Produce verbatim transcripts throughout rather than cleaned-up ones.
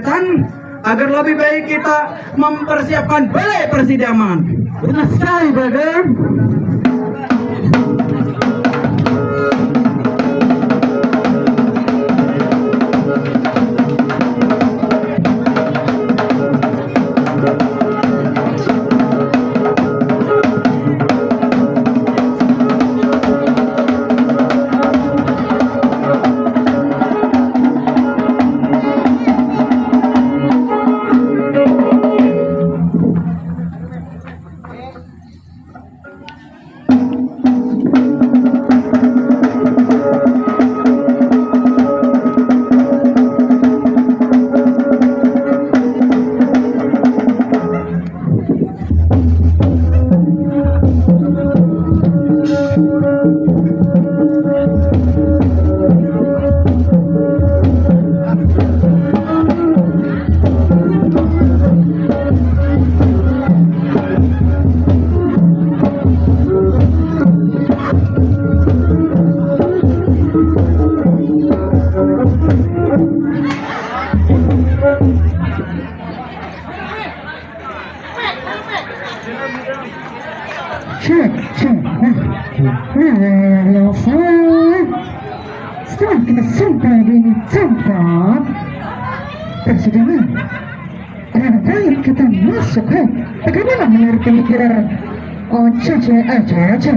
Tan, agar lebih baik kita mempersiapkan balai persidangan. Benar sekali, brother. Cek, cek. Nah, nah, nah, nah, nah. Setelah kita sampai di tempat persidangan, lebih baik kita masuk, hei. Bagaimana menurut pemikiran, oh, Cece, eh, Cece,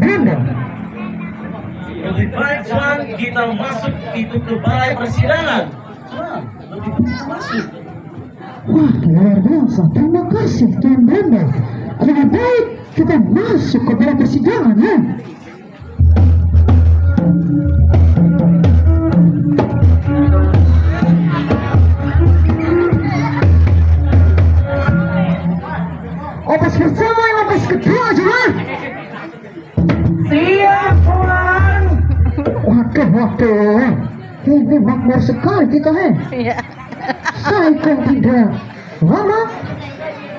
Brenda? Lebih baik, Tuan, kita masuk itu ke balai persidangan. Tuan, lebih baik masuk. Wah, luar biasa. Terima kasih, Tuan Brenda. Lebih baik kita masuk ke balai persidangan, ya. Opas pertama, opas kedua juga. Siap, Tuan. Waduh, waduh. Ini makmur sekali kita, hei. Iya. Saikung tidak lama,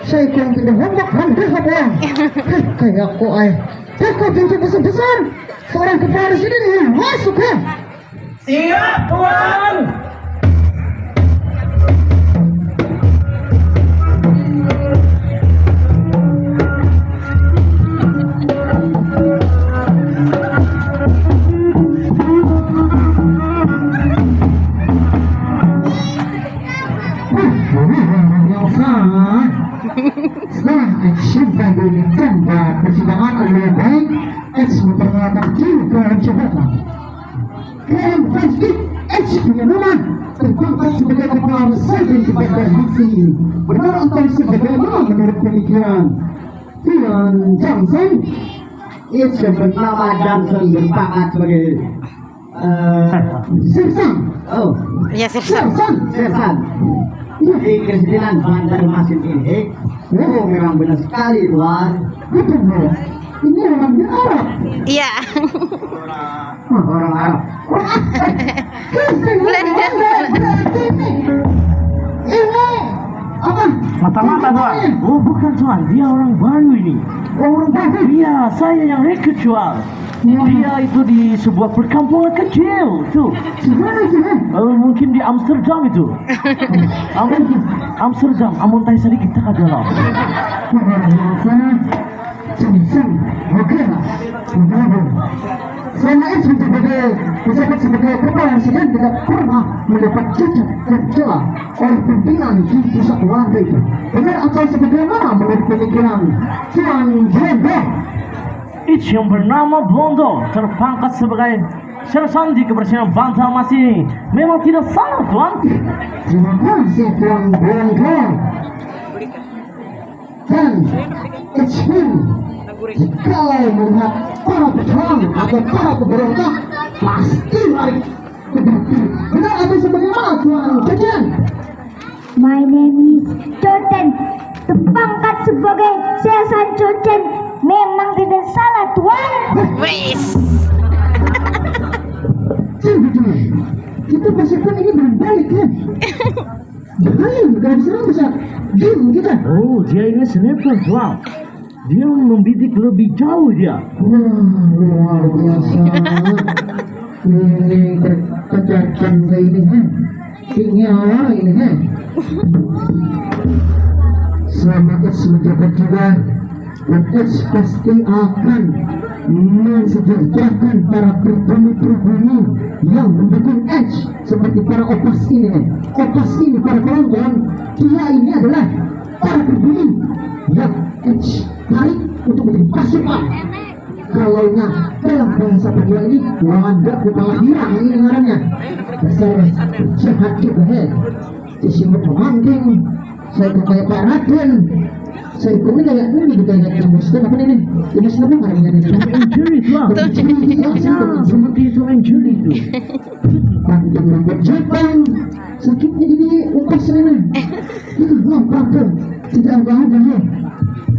saikung tidak lama, hampir apa? Hei, kayak aku, ay. Teko pintu besar-besar. Seorang kepala sini nih, masuk, ya. Siap, Tuan. Wah, ini luar biasa. Setelah action tadi ditembak, persidangan lebih baik, X memperkenalkan diri ke hadapan. Kalian pasti X punya nama terpangkat sebagai kepala besar dan kebanggaan di sini. Benar atau sebagaimana menurut pemikiran Tuan Johnson? X yang bernama Johnson berpangkat sebagai, eh, Sersan. Oh. Ya, Sersan. Sersan. Sersan. Iya. Di Keristinan Banjarmasin ini. Oh, memang benar sekali, Tuan. Betul, Bos. Ini orang Arab. Iya. Wah, orang Arab. Wah, Kristen. Belanda. Berarti ini. Ini apa? Mata-mata, Tuan. Oh, bukan, Tuan. Dia orang baru ini. Oh, orang baru. Iya, saya yang rekrut, Tuan. Iya. Dia itu di sebuah perkampungan kecil, tuh. Di mana itu, Bang? Eh, mungkin di Amsterdam itu. Am-, Amsterdam, amun tai sadikit tak ada lah. Luar biasa. Sungsang. Oke lah. Oke lah, Bang. Selama ini sebagai pejabat, sebagai kepala, saya tidak pernah mendapat cacat kerja oleh pimpinan di pusat warga itu. Benar atau sebagaimana menurut pemikiran Tuan Blondo? Ic yang bernama Blondo terpangkat sebagai Sersan di Kebersihan Banjarmasin ini. Memang tidak salah, Tuan. Terima kasih, Tuan Blondo. Dan Ic pun, jikalau melihat para pejuang atau para pemberontak, pasti lari ke belakang. Benar atau sebagaimana, Tuan Jajan? My name is Joten. Terpangkat sebagai Sersan Joten. Memang tidak salah, Tuan. Wis. Tunggu, Tuan. Kita pasukan ini belum balik, ya? Jangan, gak bisa, bisa. Diam kita. Oh, dia ini sniper, Tuan. Dia membidik lebih jauh dia. Wah, luar biasa. Ini berkejaran ini, ha. Sinyal ini, ha. Selama Eds menjabat juga, dan Eds pasti akan mensejahterakan para pribumi-pribumi yang mendukung Eds, seperti para opas ini. Opas ini, para penonton, dia ini adalah para pribumi yang Eds tarik untuk menjadi pasukan. Kalau nya dalam bahasa Padua ini, wadah kepala hirang ini ngarannya. Dasar jahat juga, he. Sisi memanggil, saya itu kayak Pak Raden. Saya itu ini kayak ini, kayak Timus itu apa ini? Timus apa ngarannya ini? Injury lah. Injury, ya, Tom Injury itu. Pantang rambut Jepang. Sakitnya ini upas ini. Itu, maaf, maaf, Tom. Tidak apa-apa, ya.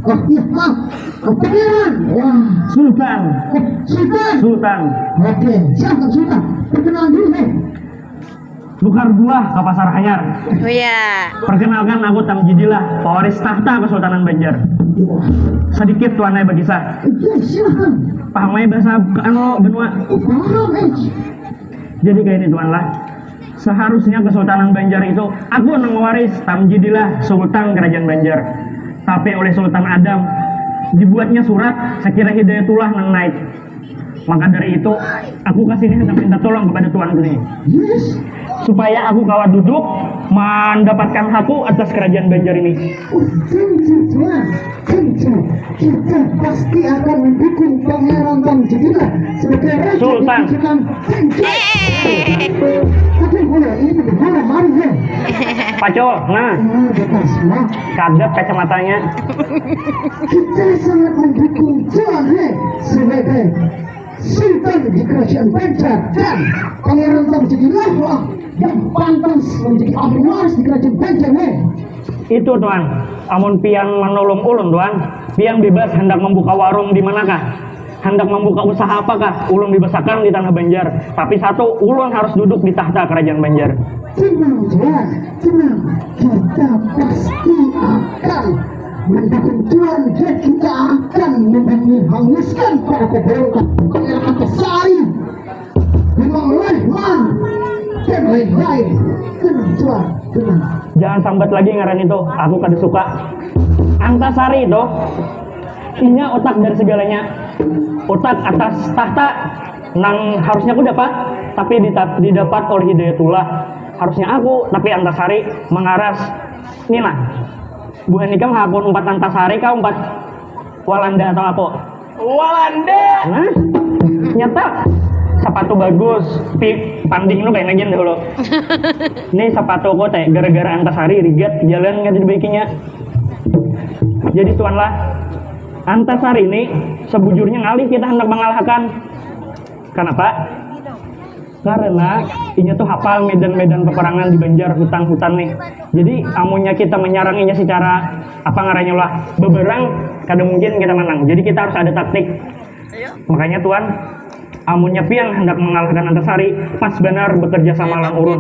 Oh, iya, maaf. Oh, Pangeran. Wah. Sultan. Oh, Sultan. Sultan. Oke, silakan Sultan. Perkenalan diri, ya. Nukar buah ka pasar hanyar. Oh ya. Perkenalkan, aku Tamjidillah, pewaris tahta Kesultanan Banjar. Sedikit tuan ai bakisah. Iya, silakan. Paham ai bahasa anu, Benua? Oh, paham, eh. Jadi kayak ini tuan lah. Seharusnya Kesultanan Banjar itu aku nang waris, Tamjidillah, Sultan Kerajaan Banjar. Tapi oleh Sultan Adam dibuatnya surat sekira Hidayatullah nang naik. Maka dari itu, aku kesini hendak minta tolong kepada tuanku ini. Yes. Supaya aku kawa duduk mendapatkan hakku atas kerajaan Banjar ini. Oh, tentu, Tuan. Tentu. Kita pasti akan mendukung Pangeran Tamjidillah sebagai Raja Sultan. Di Kerajaan Banjar. Aduh, bola ini benar, mari, ya. Pacul, nah. Nah, bekas, nah. Kadap kacamatanya. Kita sangat mendukung Tuan, he, sebagai Sultan di Kerajaan Banjar dan Pangeran Tamjidillah yang pantas menjadi ahli waris di Kerajaan Banjar, he. Itu, Tuan. Amun pian menolong ulun, Tuan, pian bebas hendak membuka warung di manakah? Hendak membuka usaha apakah? Ulun bebasakan di Tanah Banjar. Tapi satu, ulun harus duduk di tahta Kerajaan Banjar. Tenang, Tuan. Tenang. Kita pasti akan mendukung Tuan dan kita akan menghanguskan para pemberontak Pangeran Antasari, Bima Rahman, dan lain-lain. Tenang, Tuan. Tenang. Jangan sambat lagi ngaran itu. Aku kada suka. Antasari itu, inya otak dari segalanya. Otak atas tahta nang harusnya aku dapat, tapi dita-, didapat oleh Hidayatullah. Harusnya aku, tapi Antasari mengaras. Ini nah, buhan ikam hakun umpat Antasari kah umpat Walanda atau apa? Walanda. Nah, nyata sepatu bagus, pi-, panding nu kayak lagi dulu. Ini sepatuku teh gara-gara Antasari rigat jalan nggak dibaikinya. Jadi tuanlah, Antasari ini sebujurnya ngalih kita hendak mengalahkan. Kenapa? Karena inya tuh hafal medan-medan peperangan di Banjar, hutan-hutan nih. Jadi amunnya kita menyerang inya secara apa ngarannya lah, beberang, kada mungkin kita menang. Jadi kita harus ada taktik. Makanya tuan, amunnya pian hendak mengalahkan Antasari, pas benar bekerja sama lawan ulun.